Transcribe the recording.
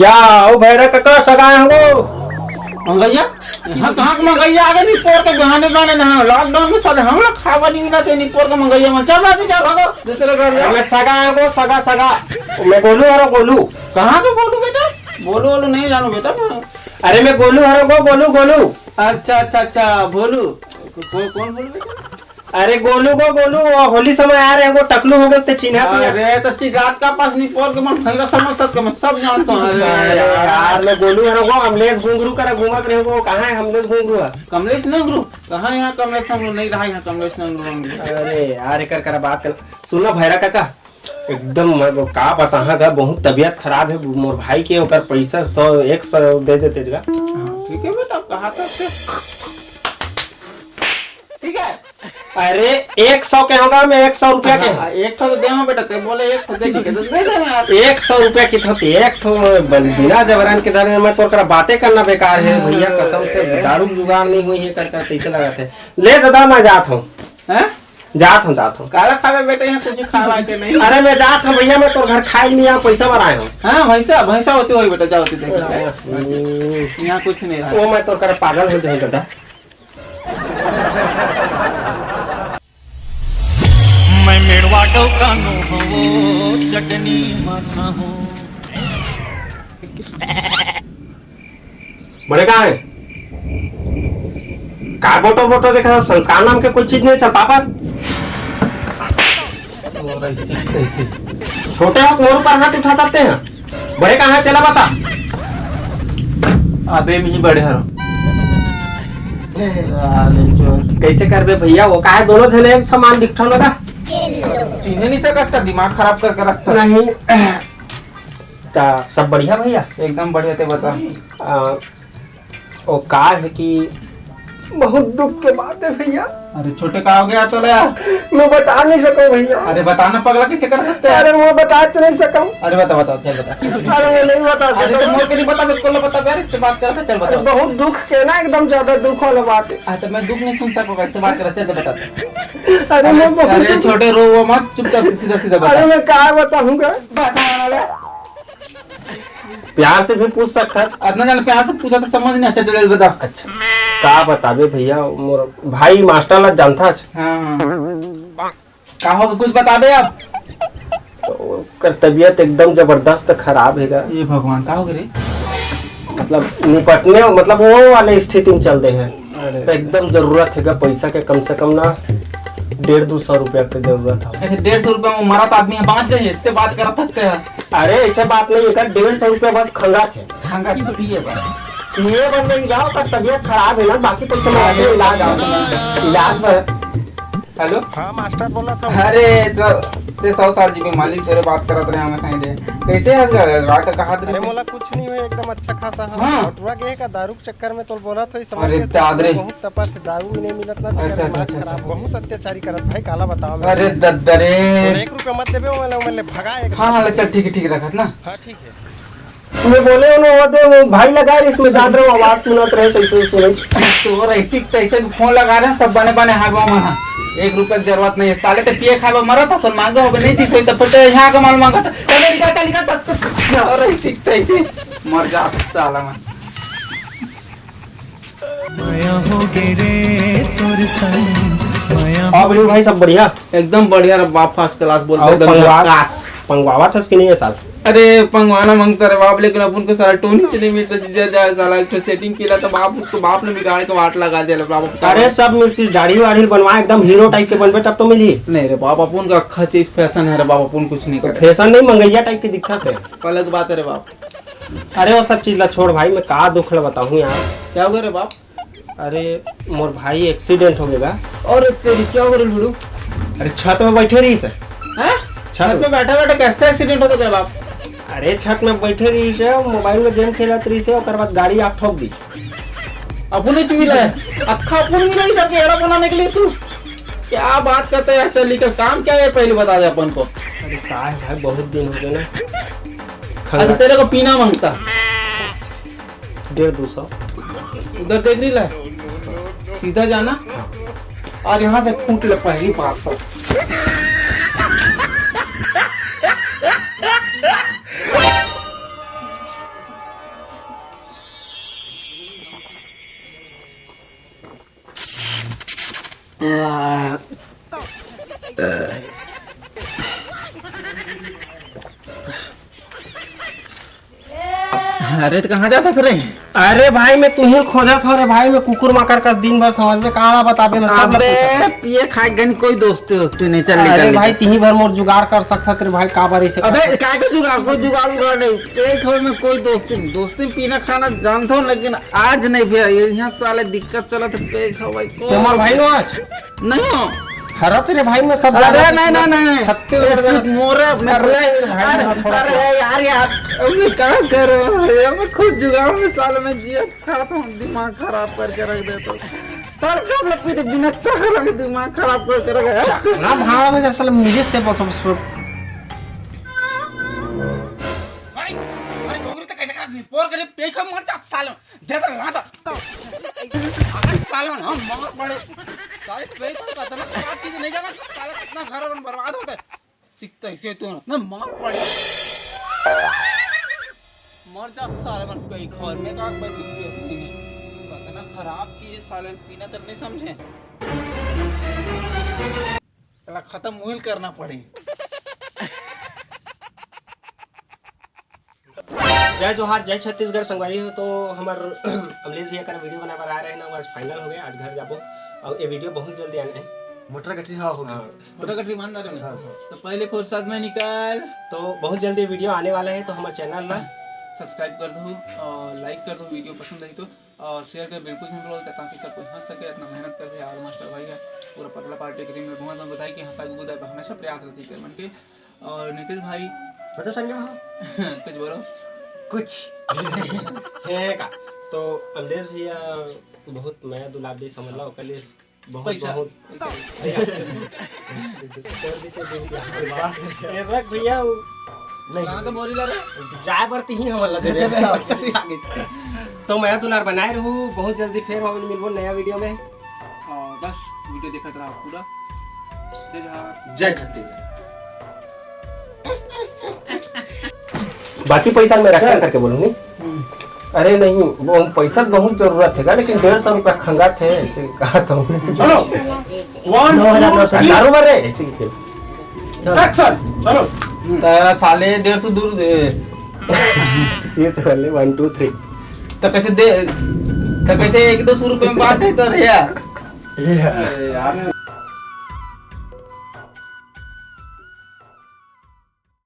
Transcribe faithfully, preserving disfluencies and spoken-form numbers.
या, ओ भैरा कका, सगा हे वो। मंगैया? यहाँ कहाँ के मंगैया आ गए? निपोर के गहने बाने ना, lockdown में साले हम लोग खावा नहीं मिला थे निपोर के मंगैया में। चल राजू, चल भागो, दूसरे घर जाओ। अरे सगा हे वो, सगा, सगा। मैं गोलू हरो, गोलू। कहाँ के गोलू बेटा? बोलू वोलू नहीं जानू बेटा मैं। अरे मैं गोलू हरो वो, गोलू, गोलू। अच्छा, अच्छा, अच्छा, भोलू। को-, कौन बोलू बेटा? अरे गोलू को गोलू, वो होली समय आ रहे हैं, वो टकलू हो गए थे, चिन्हा पिन्हा। अरे तो चिगात का पास निपोर के मन फैला समझ तक मैं सब जानता हूँ। अरे अरे यार। यार, मैं गोलू हरो वो, अमलेश घुंगरू करा घूमत रहे वो, कहाँ है अमलेश घुंगरू है? कमलेश घुंगरू? कहाँ यहाँ कमलेश घुंगरू नहीं रहा, यहाँ कमलेश घुंगरू होंगे। अरे यार, एकर करा बात कर। सुन ना भैरा काका, एकदम मैं वो का बताहा गा, बहुत तबीयत खराब है मोर भाई के, ओकर पैसा सौ, एक सौ दे देते जगा। हाँ, ठीक है बेटा, कहा था उससे। ठीक है। अरे, एक सौ के होगा, मैं एक सौ रुपया के। हाँ, एक ठो तो दे हो बेटा, ते बोले एक ठो दे के, तो दे दे यार। एक सौ रुपया की तो होती, एक ठो बन-, बिना जबरन के दर में मैं तोर करा बातें करना बेकार है भैया, कसम से दारू जुगाड़ नहीं हुई है, कर कर कैसे लगा थे। ले दादा, मैं जात हूँ। हैं? जात हूँ, जात हूँ। काला खावे बेटा, यहाँ कुछ खावा के नहीं। अरे मैं जात हूँ भैया, मैं तोर घर खाए नहीं, यहाँ पैसा बर आए हूँ। हाँ, भैंसा, भैंसा होती होई बेटा, जाओ होती देख। हम्म। यहाँ कुछ नहीं रहा। वो मैं तोर करा पागल हो जाऊँ दादा। मैं मेड़वा डौका नो हो, चटनी माथा हो। बड़े कहाँ है? का बोटो बोटो देखा, संस्कार नाम के कोई चीज नहीं चल पापा। और ऐसे, ऐसे। छोटे हो, मोर ऊपर हाथ उठा सकते हैं। बड़े कहाँ है, तेला बता। अबे, मैं ही बड़े हरो। साले चोर। कैसे करबे भैया, वो काहे दोनों जने एक समान दिखत हो ना? चिन्हे नहीं सकस का, दिमाग खराब करके रखता। नहीं। का सब बढ़िया भैया? एकदम बढ़िया, ते बता। आ, वो का है कि बहुत दुख के बात है भैया। अरे छोटे, का हो गया तोला यार? मैं बता नहीं सकूं भैया। अरे बता ना पगला, कैसे कर सकते हैं? अरे मैं बता तो नहीं सकूं। अरे बता, बता, चल बता। अरे मैं नहीं बता अरे तो सकूं। मोर के नहीं बता, बिल्कुल ना बता यार, इससे बात कर, चल अरे बता। बहुत दुख के ना, एकदम ज्यादा दुख वाला बात है। हाँ, तो मैं दुख नहीं सुन सकूंगा, इससे बात कर, चल बता। अरे मैं बहुत अरे दुख छोटे, रो वो मत, चुपचाप से सीधा सीधा बता। अरे मैं क्या बताऊंगा? बता ना। प्यार से भी पूछ सकता है। इतना जान प्यार से पूछा तो समझ नहीं। अच्छा, चल बता। अच्छा, का बताबे भैया, मोर भाई मास्टर ला जानता है। हाँ, हाँ। का होगा, कुछ बताबे अब। तो ओकर तबीयत एकदम जबरदस्त खराब है गा। ये भगवान, का हो गए रे? मतलब निपटने, मतलब वो वाले स्थिति में चल दे हैं। अरे। तो एकदम जरूरत है गा पैसा के, कम से कम ना डेढ़ दो सौ रुपया के जरूरत है। ऐसे डेढ़ सौ रुपया में मरत आदमी है, बाँच जाए, इससे बात करत हंसते हैं। अरे ऐसे बात नहीं है, डेढ़ सौ रुपया बस खंगा थे। खंगा तो पिए बा। पिए बन नहीं जाओ, पर तबीयत खराब है ना, बाकी पैसे में आते हैं, इलाज, इलाज पर। हेलो। हाँ मास्टर बोला था। अरे तो से सौ साल जी मालिक तोरे बात करत रहे हमें कहीं दे। कैसे हंस गए? रात का कहा अरे मोला कुछ नहीं हुआ, एकदम अच्छा खासा। हाँ। हाँ। अटुरा गए का दारू के चक्कर में तो बोला था, इस समझ अरे के दाद रे। बहुत तपस है, दारू भी नहीं मिलत ना, अच्छा, अच्छा, अच्छा, अच्छा। बहुत अत्याचारी करत भाई, काला बताओ मैं। अरे दद्द रे। और एक रुपया मत देबे, वो वाला, वो वाला भगा एक। हाँ, हाँ, अच्छा, ठीक है, ठीक है, रखत ना। हाँ, ठीक है। मैं बोले हो ना, वो दे, वो भाई लगा रहे, इसमें जात रहे, आवाज सुनत रहे, कैसे सुने। तो ऐसी, तैसे फोन लगा रहे हैं, सब बने बने हागवा में। हाँ, एक रुपया की जरूरत नहीं है, साले तो पिए खाए मरा था, सुन मांगे हो, नहीं दी सोई, तो फिर तो यहाँ का माल मांगा था। चले निकल, चल निकल, बस, बस, और ऐसी, तैसी मर जा, साला मैं। मया हो गे रे तोर संग, मया हाँ, बिल्कुल भाई, सब बढ़िया। एकदम बढ़िया रे बाप, first class बोलते, और एकदम पंगवा-, झक्कास। पंगवावा था कि नहीं ये साल? अरे, पंगवाना मांगता रे बाप, लेकिन अपन को साला टोनी से नहीं मिलता, जीजा जाए साला, एक ठो setting किया था बाप, उसको बाप ने बिगाड़ के वाट लगा दिया रे बाप। अरे, सब मिलती, दाढ़ी वाढ़ी बनवा, एकदम हीरो type के बनबे, तब तो मिली। नहीं रे बाप, अपन का अच्छा चीज fashion है रे बाप, अपन कुछ नहीं तो करे। Fashion नहीं, मंगैया type के दिखता है। अलग बात है रे बाप। अरे वो सब चीज ला छोड़ भाई, मैं का दुख ला बताऊं यार। क्या हो गया रे बाप? अरे मोर भाई accident हो गया। और तेरी क्या हो गया लुड़ू? अरे छत में बैठे रही सर। हैं? छत छत में। में बैठा बैठा कैसे accident होता तेरे बाप? अरे छत में बैठे रही से, mobile में game खेलत रही से, ओकर बाद गाड़ी आके ठोक दी। अपुन ही मिला है, अक्खा अपुन मिला है इधर के एड़ा बनाने के लिए तू। क्या बात करता है? चल निकल, काम क्या है पहले बता दे अपन को। अरे का है भाई, बहुत दिन हो गए ना। अच्छा, तेरे को पीना मांगता। डेढ़ दो सौ। उधर देख रही ला, सीधा जाना और यहाँ से फूट ले पहली बात तो। अरे, तो कहाँ जात हस रे? अरे भाई, मैं तुही खोजत हव रे भाई। मैं कुकुर माकर कस दिन भर समझ में का बताबे, मैं सब ला अबे, पूछत हव। पिए खाए गनी कोई दोस्ती वोस्ती नहीं, चल अरे निकल, भाई, निकल। तिही भर मोर जुगाड़ कर सकत हस रे भाई, का बार ऐसे अबे, करत हस? काय का जुगाड़? कोई जुगाड़ उगाड़ नहीं। पेट हो में कोई दोस्ती, दोस्ती पीना खाना जानत हव, लेकिन आज नहीं भैया, ये यहाँ साले दिक्कत चलत है, पेट हो भाई, कोई ते मोर भाई नो आज? नहीं हो। हरत रे भाई, मैं सब अरे जानत नहीं, हूँ। नहीं, नहीं, नहीं। छत्तीसगढ़ ऐसे में मोरा, मैं करना ही रे भाई, अरे, मैं थोड़ा अरे सा। यार, यार, अब मैं क्या करूँ? ये मैं खुद जुगाड़ में साले में जिया खाता हूँ, दिमाग खराब करके रख देता हूँ। साले सब लोग पीते बिना चक्कर में दिमाग खराब करके रख देता हूँ। ना भाड़ा में जैसे मुझे स्टेप बस, बस, बस। भाई, भाई, डोंगरी तो कैसे कर दी? पोर करे, पे का मर जा, साले। दे दे, ला दे। अगर साले मन हम मार पड़े। साले पे तो कतना खराब चीज नहीं जाना, साले कितना घर अपन बर्बाद होता है। सीखता इसे तो ना मार पड़े। मर जा साले मन, पे घर में का कोई दिक्कत नहीं है। कतना खराब चीज है साले, पीना तो नहीं समझे। साला खत्म मुहिल करना पड़े। जय जोहार, जय छत्तीसगढ़ संगवारी हो। तो हमर अमलेश भैया कर वीडियो बना बर आ रहे हैं ना, आज फाइनल हो गया, आज घर जाबो। और ये वीडियो बहुत जल्दी आने हैं। मोटर गठरी हाँ होगी। हाँ। मोटर गठरी मान रहे हैं। हाँ। तो पहले फुर्सत में निकल। तो बहुत जल्दी वीडियो आने वाला है, तो हमारे चैनल ना सब्सक्राइब कर दो और लाइक कर दो, वीडियो पसंद आई तो, और शेयर कर बिल्कुल से बोलो, ताकि सब कोई हंस सके। इतना मेहनत कर रहे हैं और मास्टर भाई है, पूरा पतला पार्टी के टीम में बहुत हम बताए कि हंसा गुदा हमेशा प्रयास रहती है मन के। और नीतीश भाई बता संजय भाई। कुछ बोलो। कुछ है का? तो अमलेश भैया बहुत मया दुलार दे, समझ लो, ओकर लिए बहुत, पैसा। बहुत। पैसा। ए, रख भैया, वो नहीं। कहाँ तो बोरी ला रहे? जाए बर तिही हमन ला देबे। पैसा से आगे। तो मया दुलार बनाए रहू, बहुत जल्दी फिर हम मिलबो नया वीडियो में। और बस वीडियो देखत रहा पूरा। जय जोहार। जय छत्तीसगढ़। बाकी पैसा मैं रखा करके बोलूँ नहीं। अरे नहीं, वो पैसा बहुत जरूरत है, लेकिन डेढ़ सौ रुपया खंगात है, ऐसे कहा तो। चलो, one, two, three। दारू मार रहे, ऐसे ही खेल। एक्शन, चलो। तो साले डेढ़ सौ दूर दे। ये तो पहले वन टू थ्री। तो कैसे दे, तो कैसे एक दो सौ रुपये में बात है तो रे यार। अरे यार,